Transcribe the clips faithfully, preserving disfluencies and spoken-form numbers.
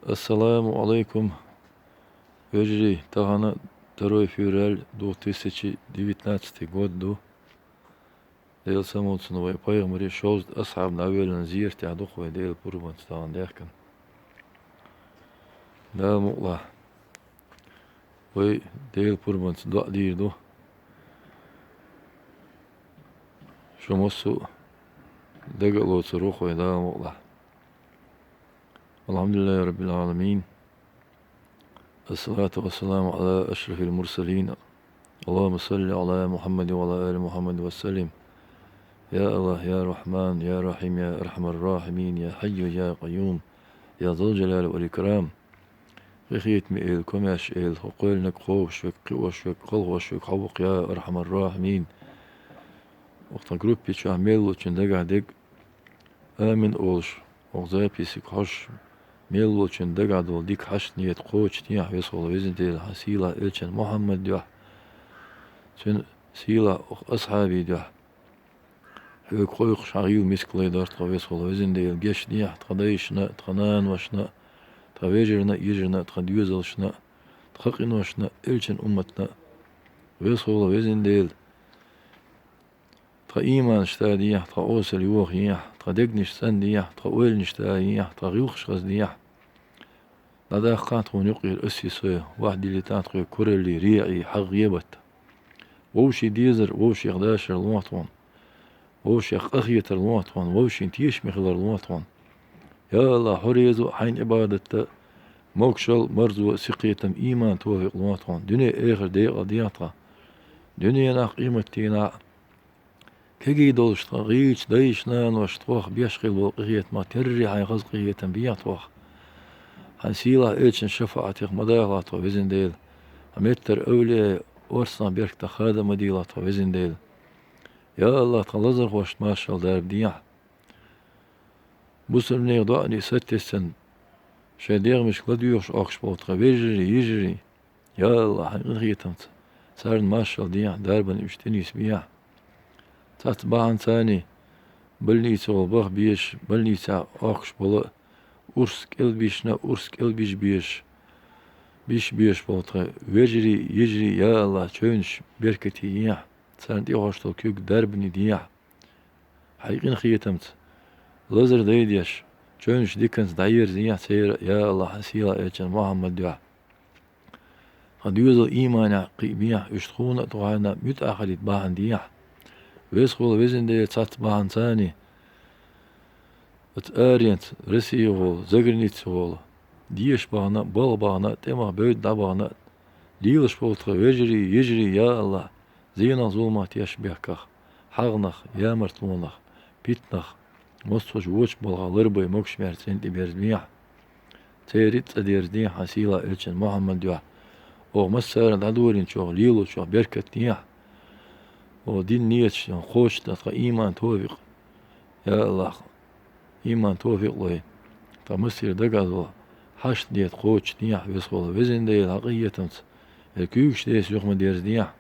Ассаламу алайкум, вежарий, тахан второй февраль, две тысячи девятнадцатый год ду. Дела самолцун вай пайхамари шовзткъа асхьаб дӀавеллан зерат тӀехь ду-кх вай Дела пурбанца тахан даьхкина. Дала мукъалахь, вай Дела пурбанца доӀа дийр ду. Шу массо а дага а лоцур ву-кх вай, Дала мукъалахь. الحمد لله رب العالمين. الصلاة والسلام على أشرف المرسلين. اللهم صل على محمد وعلى آل محمد وسلم. يا الله، يا رحمن، يا رحيم، يا أرحم الراحمين، يا حي، يا قيوم، يا ذا الجلال والإكرام. Къинхетаме Эла, комаьрша Эла, хӀокхуьлниг кхобуш верг, кхиош верг, кхалхош верг хьо ву-кх, я Архьамар-Рахьимин. Оха тхан группи чохь мел волчун дагахь дерг «Амин» олуш, оха записиг хьожуш, мел волчун дагахь долу дика хьашт, нийят кхочушдехьа, веза хьола везан Дела, хьан сийлахь элчан Мухьаммад дуьхьа, цуьнан сийлахь оха асхьабий дуьхьа. Хьоьга кхойкхуш хьан гӀийла мискалла дара тхо, веза хьола везан Дела, гечдехьа тхан дайшна а, тхан наношна а, тхан вежарна а, йижарна а, тхан доьзалшна а, тхан къиношна а, элчан умматна а. Веза хьола везан Дела, тхан ийманаш тадехьа, тхан осал йохаехьа, тхан дегнаш цӀандехьа, тхан ойланаш тадехьа, тхан гӀиллакхаш хазадехьа. ДӀадаккхахьа тхуна юккъера асси сой, вахь дилийтахьа тхоьга кураллий, реӀий, хьагӀ, гӀебат. Вовшийн дезар, вовшех дашар лохьа тхуна. Вовшех къахетар лохьа тхуна, вовшийн тешаме хилар лохьа тхуна. Я АллахӀ, хьо реза ву хьайна Ӏибадат дан, могушалла, марзо, синкхетам, ийман, тофикъ лохьа тхуна. Дуьне, эхарт декъал дехьа тхан. Дуьненахь, къематдийнахь а кегий долуш тхан гӀийчу дайша, наноша тхох беш хилла болу къинхетамах терра хьайн хаза къинхетам бехьа тхох. Хьан сийлахь элчан шафаӀатех ма дахалахь тхо, везан Дела. Хьан меттара эвлияийн орцанах, беркатах хада ма дийлахь тхо, везан Дела. Я АллахӀ, тхан лазархошна маршалла дарба дехьа. Бусалбанийн доӀанийн сатессан шайн дегӀмашка ладоьгӀуш Ӏохкуш болу тхан вежарий, йижарий, я АллахӀ, хьайн къинхетамца царна маршалла дехьа, дарбан уьш тӀенисбехьа. Цхьацца бахьанца больница гӀолла баха безаш, больницехь Ӏохкуш болу а, урс кӀелбишна а, урс кӀелбижа безаш, беш безаш болу тхан вежарий, йижарий, я АллахӀ, чевнаш беркате ехьа, царна тӀехьош долу куьг дарбане дехьа. Хьайн къинхетамца лазар дайдеш, чевнаш диканца дӀаерзаехьа церан а, я АллахӀ, хьан сийлахь элчан Мухьаммад дуьхьа. Тхан доьзал ийманехь кхиабехьа, уьш тхуна а, тхо хьайна а муьтӀахь хилийта бахьана дехьа. Веза хьола везан Дела, цхьацца бахьанца а, оцу аренца, Россия гӀолла, заграница гӀолла, деша бахана а, балха бахана а, тӀемах, бевдда дӀабахана а, лелаш болу тхан вежарий, йижарий, я АллахӀ, зенах, зуламах тешнабехках, хьагӀнах, ямартлонах, питанах, массо а вочу балхах ларбай, могуш-маьрша цӀена тӀе берзабехьа. Церан а цӀа дерзадехьа хьан сийлахь элчан Мухьаммад дуьхьа. Оха массарна дӀадолийначух, лелочух беркат дехьа. Оха дина нийяташ кхочушдан тхан ийман, тофикъ, я АллахӀ, ийман, тофикъ лой. Тхан массеран дагахь долу хьашт, нийят кхочушдехьа, веза хьола везан Дела, хьан къинхетамца. Хьайн куьйгаш деса юха ма дерзадехьа.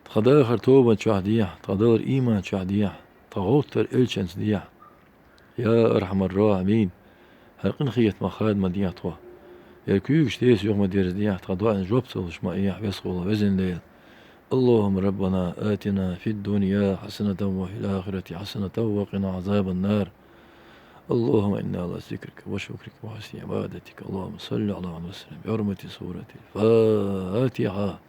Тхан дахар тобанна чохь дехьа, тхан далар ийманна чохь дехьа, тхан гӀовттар элчанца дехьа. Я Архьамар-Рахьимин, хьайн къинхетамах хада ма дехьа тхо. Хьайн куьйгаш деса юха ма дерзадехьа, тхан доӀанна жоп ца луш ма Ӏехьа, веза хьола везан Дела. اللهم ربنا آتنا في الدنيا حسنة وفي الآخرة حسنة وقنا عذاب النار. اللهم إنا على ذكرك وشكرك وحسن عبادتك. اللهم صل على محمد وسلم. بحرمة سورة الفاتحة.